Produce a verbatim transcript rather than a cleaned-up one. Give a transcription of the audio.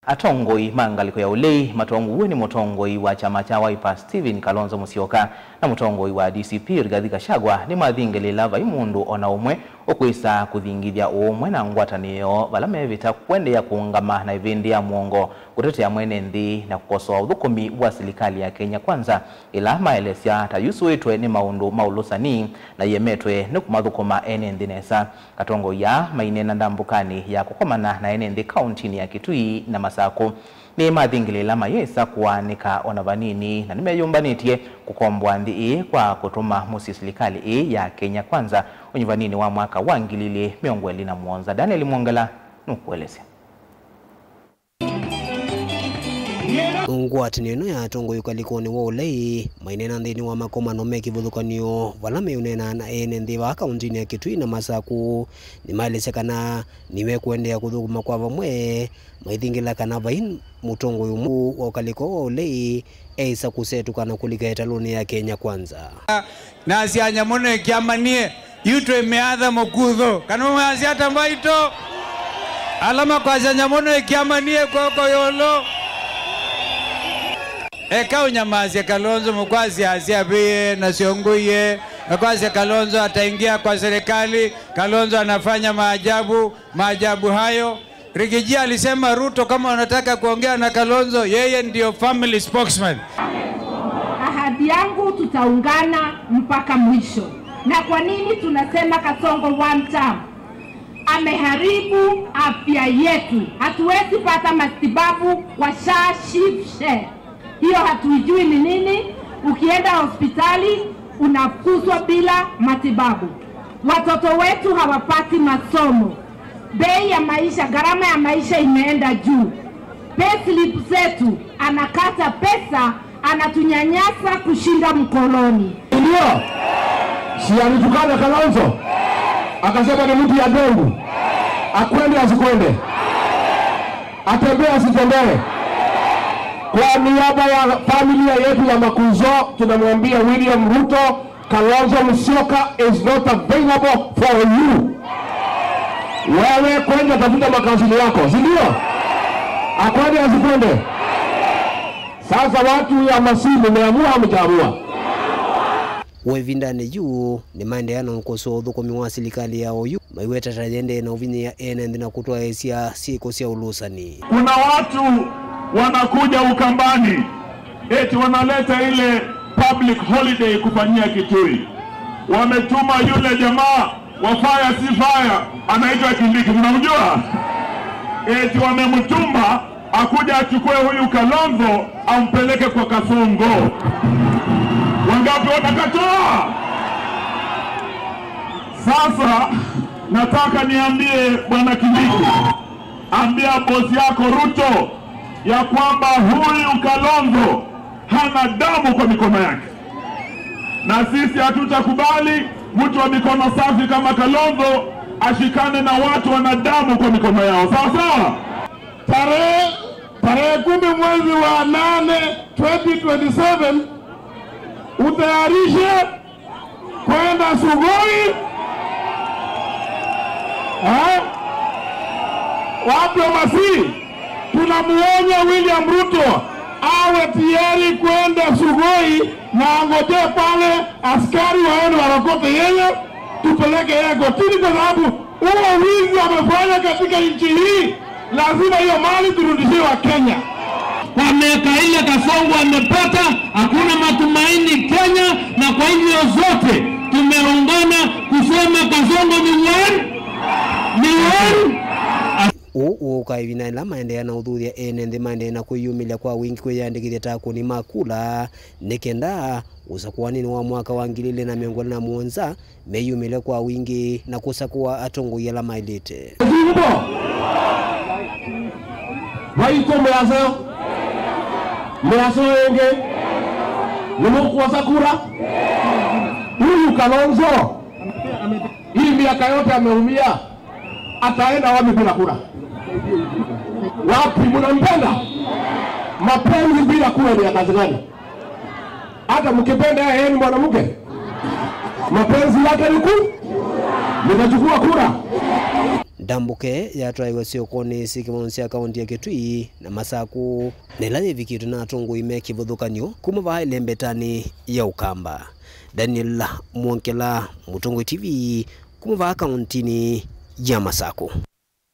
Atongoi ma ngalĩko ya ũlei matongoew'e nĩ mũtongoi wa kyama kya Wiper Stephen Kalonzo Musyoka na mũtongoi wa D C P Rigathi Gachagua nĩmathingĩlĩĩla vai mũndũ o na ũmwe ũkwĩsa kũthingithya ũũmwe na ngwatanĩo vala mevĩta kũendeea kũũngama na ĩvĩndĩ ya mũongo kũtetea mwene nthĩ na kũkosoa ũthũkũmi wa silikalĩ ya Kenya Kwanza, ĩla maelesya ta yusũĩtwe nĩ maũndũ ma ũlũsani na ĩemetwe nĩ kũmathũkũma ene nthĩ nesa. Atongoi aa maineena ndambũkanĩ ya kũkomana na ene nthĩ kaũntinĩ ya Kitui na Masakũ. Nĩmathingĩlĩĩla mayĩsa kũaanĩka o na vanini na nĩmeyũmbanĩtye kũkomboa nthĩ ĩĩ kwa kũtũma mũsyĩ silikalĩ ĩĩ ya Kenya Kwanza ũnyuvaninĩ wa mwaka wa ngili ilĩ mĩongo ĩlĩ na mũonza. Daniel Mwongela nũkũelesya. Ngwatanĩo ĩno ya atongoi ũkalĩkonĩ wa ũlei maineena nthĩnĩ wa makomano me kĩvathũkany'o vala meũneena na ene nthĩ vaa kaũntinĩ ya Kitui na Masakũ nĩmaelesya kana nĩmekũendeea kũthũkũma kwa vamwe maithingĩla kana vai mũtongoi ũmwe wa ũkalĩko wa ũlei eĩsa kũsetũka na kũlika ĩtalũnĩ ya Kenya Kwanza. Nasya nyamũ nĩkĩamanie, yu twĩ mĩatha mũkuthũ. Kana mwasya ata mbaitũ? Ala makwasya nyamũ nĩkĩamanie kw'oko ĩũlũ. Eka ũnyamasye Kalonzo mũkwasya asya avĩĩe na syongũie. Nakwasya Kalonzo ataingia kwa serikali. Kalonzo anafanya maajabu. Maajabu hayo Rigiji alisema, Ruto, kama unataka kuongea na Kalonzo, yeye ndio family spokesman. Ahadi yangu tutaungana mpaka mwisho. Na kwa nini tunasema Kasongo one term? Ameharibu afya yetu. Hatuwezi pata matibabu kwa SHA, SHIF, SHE. Hiyo hatuijui ni nini. Ukienda hospitali unafukuzwa bila matibabu. Watoto wetu hawapati masomo. Bei ya maisha, gharama ya maisha imeenda juu. Payslip zetu, anakata pesa, anatunyanyasa kushinda mkoloni. Ndio. Si alitukana Kalonzo? Akasema ni mtu ya dengu. Akwende asikwende? Atembee asitembee? Kwa niaba ya familia yetu ya Makuzo, tunamwambia William Ruto, Kalonzo Musyoka is not available for you. Wewe kwenda tafuta makazini yako, si ndio? Akwende asikwende? Sasa watu ya Masii, mmeamua, hamjaamua? Ĩvindanĩ yu, nĩmaendeea na ũkosoa ũthũkũmi wa silikalĩ ya oyu, maiweta ta yĩendee na ũvinyĩĩa ene nthĩ na kũtwaĩĩsya syĩko sya ũlũsani. Kuna watu wanakuja Ukambani, eti wanaleta ile public holiday kufanyia Kitui. Wametuma yule jamaa wa fire si fire, anaitwa Kindiki, mnamjua? Eti wamemtuma akuja achukue huyu Kalonzo ampeleke kwa Kasongo. Wangapi watakataa? Sasa nataka niambie Bwana Kindiki, ambia bosi yako Ruto ya kwamba huyu Kalonzo hana damu kwa mikono yake, na sisi hatutakubali mtu wa mikono safi kama Kalonzo ashikane na watu wana damu kwa mikono yao. Sawa sawa? Tarehe, tarehe kumi mwezi wa nane twenty twenty-seven, utayarishe kwenda Sugoi. Eh? Watu wa Masii, tunamuonya William Ruto awe tayari kwenda Sugoi na angojee pale askari waende warokote yeye, tupeleke yeye kotini kwa sababu huo wizi amefanya katika nchi hii, lazima hiyo mali turudishiwe Wakenya. Wameka ile Kasongo amepata, hakuna matumaini Kenya, na kwa hivyo zote tumeungana kusema Kasongo ni one, ni one. Ũũ ũũka ĩvinda ĩla maendeea na ũthuthya ene nthĩ maendeee na kwĩyumĩlya kwa wingĩ kwĩyandĩkĩthya ta akũni ma kula, nĩ kenda ũsakũanĩnĩ wa mwaka wa ngili ilĩ na mĩongo ĩlĩ na mũonza, meyumĩle kwa wingĩ na kũsakũa atongoi ala maĩlĩte. Zimbo. Waitũ mĩaso. Mĩaso ĩngĩ. Nĩmũkwosa kura? Huyu Kalonzo, hii miaka yote ameumia, ataenda wapi bila kura? Wapi? Mnampenda? Mapenzi bila kura ni ya kazi gani? Hata mkipenda yeye ni mwanamke, mapenzi yake ni ku-, mtachukua kura. Ndambũke yatwaĩwe syokonĩ syĩ kĩvonzo sya kaũnti ya Kitui na Masakũ, na ĩla yĩvikĩtwe na atongoi me kĩvathũkany'o kuma vaa ĩlembetanĩ ya Ũkamba. Daniel Mwongela, Mũtongoi T V, kuma vaa kaũntinĩ ya Masakũ.